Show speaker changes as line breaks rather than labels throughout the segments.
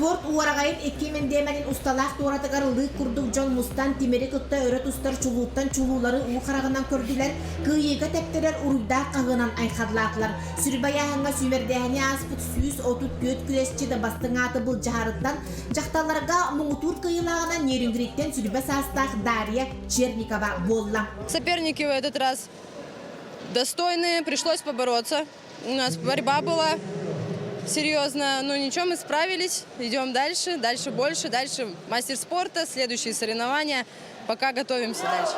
Спорт уораҕайын икки мэндиэмэнин усталаах туоратыгар лыык курдук дьон мустан тимири кытта өрө тустар чулууттан чулуулары уу хараҕынан көрдүлэр, кыайыыга тэптэрэр уруйдаах хаһыынан айхаллаатылар. Сүрбайааһыҥҥа сүүмэрдээһини ааспыт 134 күрэсчит бастыҥ ааты былдьаһарыттан дьахталларга муҥутуур кыайыылааҕынан Нерюнгриттэн сүрбэ саастаах Дарья Черникова буолла.
Соперники в этот раз достойные, пришлось побороться. У нас борьба была серьезная, но ничего, мы справились, идем дальше, дальше больше, дальше мастер спорта, следующие соревнования, пока готовимся дальше.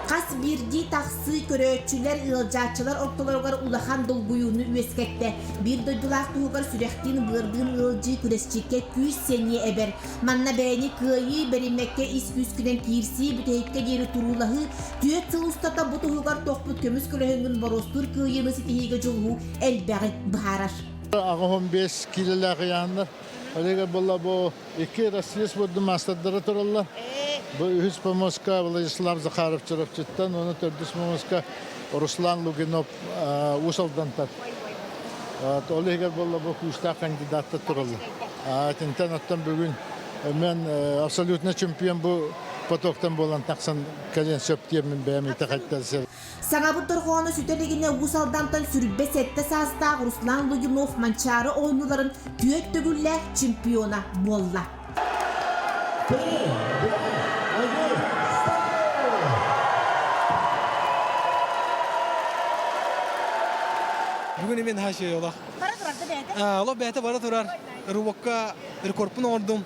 Хас биирдии тахсыы көрөөччүлэр, ыалдьааччылар ортолоругар улахан долгуйууну үөскэттэ. Биир дойдулаах туһугар сүрэхтиин-быардыын ыалдьыы күрэсчиккэ күүс-сэниэ эбэр. Манна бэйэни кыайыы, бэриммэккэ ис күүскүнэн киирсии, бүтэһиккэ диэри туруулаһыы, түөрт сыл устата бу туһугар тохпут көмүс көлөһүҥҥүн боруостуур кыайыыны ситиһиигэ дьулуһуу элбэҕи быһаарар.
85 киилэлээх ыйааннар. Олега буолла бу икки Россия спордун маастардара тураллар. Бу үһүс помоска Владислав Захаров Чурапчыттан, уонна төрдүс помоска Руслан Лугинов Уус Алдантан. Ол иһигэр буолла бу күүстээх кандидаттар тураллар. Итинтэн оттон бүгүн мен абсолютно чемпион бу потоктан буолан тахсан кэлиэн сөп диэммин бэйэм итэҕэйтэрсэр.
Саҥабыт дорҕооно сүтэ илигинэ Уус Алдантан 27 саастаах Руслан Лугинов Манчаары оонньууларын түөрт төгүллээх чемпиона буолла.
Бүгүн эмиэ наһаа үчүгэй олох.
Бара турар да бэйэтэ?
Олох бэйэтэ бара турар. Рывокка рекордпун оҥордум.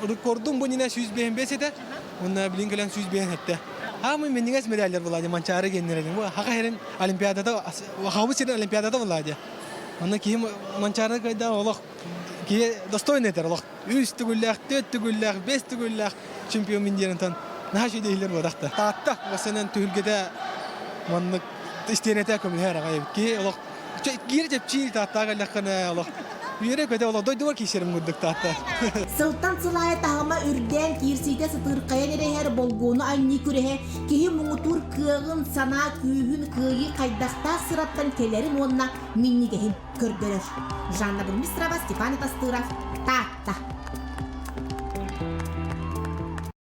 Рекордум бу иннинэ 155 этэ. Уонна билин кэлэн 105 этте. Аамый минньигэс медаллар була Манчаары геннер Бу хаха херин олимпиадата хабы сирин олимпиадата була Онно киһи Манчаары кайда олох киһи достойный этэр олох үс төгүллээх, түөрт төгүллээх, бэс төгүллээх чемпион мин диэн наһаа үчүгэй иһиллэр буолбатах да. Таатта басынан түһүлгэтэ маннык истиэнэтэ көмүлэһэр аҕай эбит. Киһи олох киирэ чэпчиир Тааттаҕа кэллэххинэ олох үөрэ-көтө олох дойдугар киирсэрим курдук Таатта.
Сылтан сыл аайы таһыма үрдээн киирсиитэ сытыырхайан эрэ иһэр болгуону анньыы күрэһэ киһи муҥутуур кыаҕын, санаа күүһүн, кыайыы хайдахтаах сыраттан кэлэрин уонна минньигэһин көрдөрөр. Жанна Бурмистрова, Степан Атастыров, Таатта.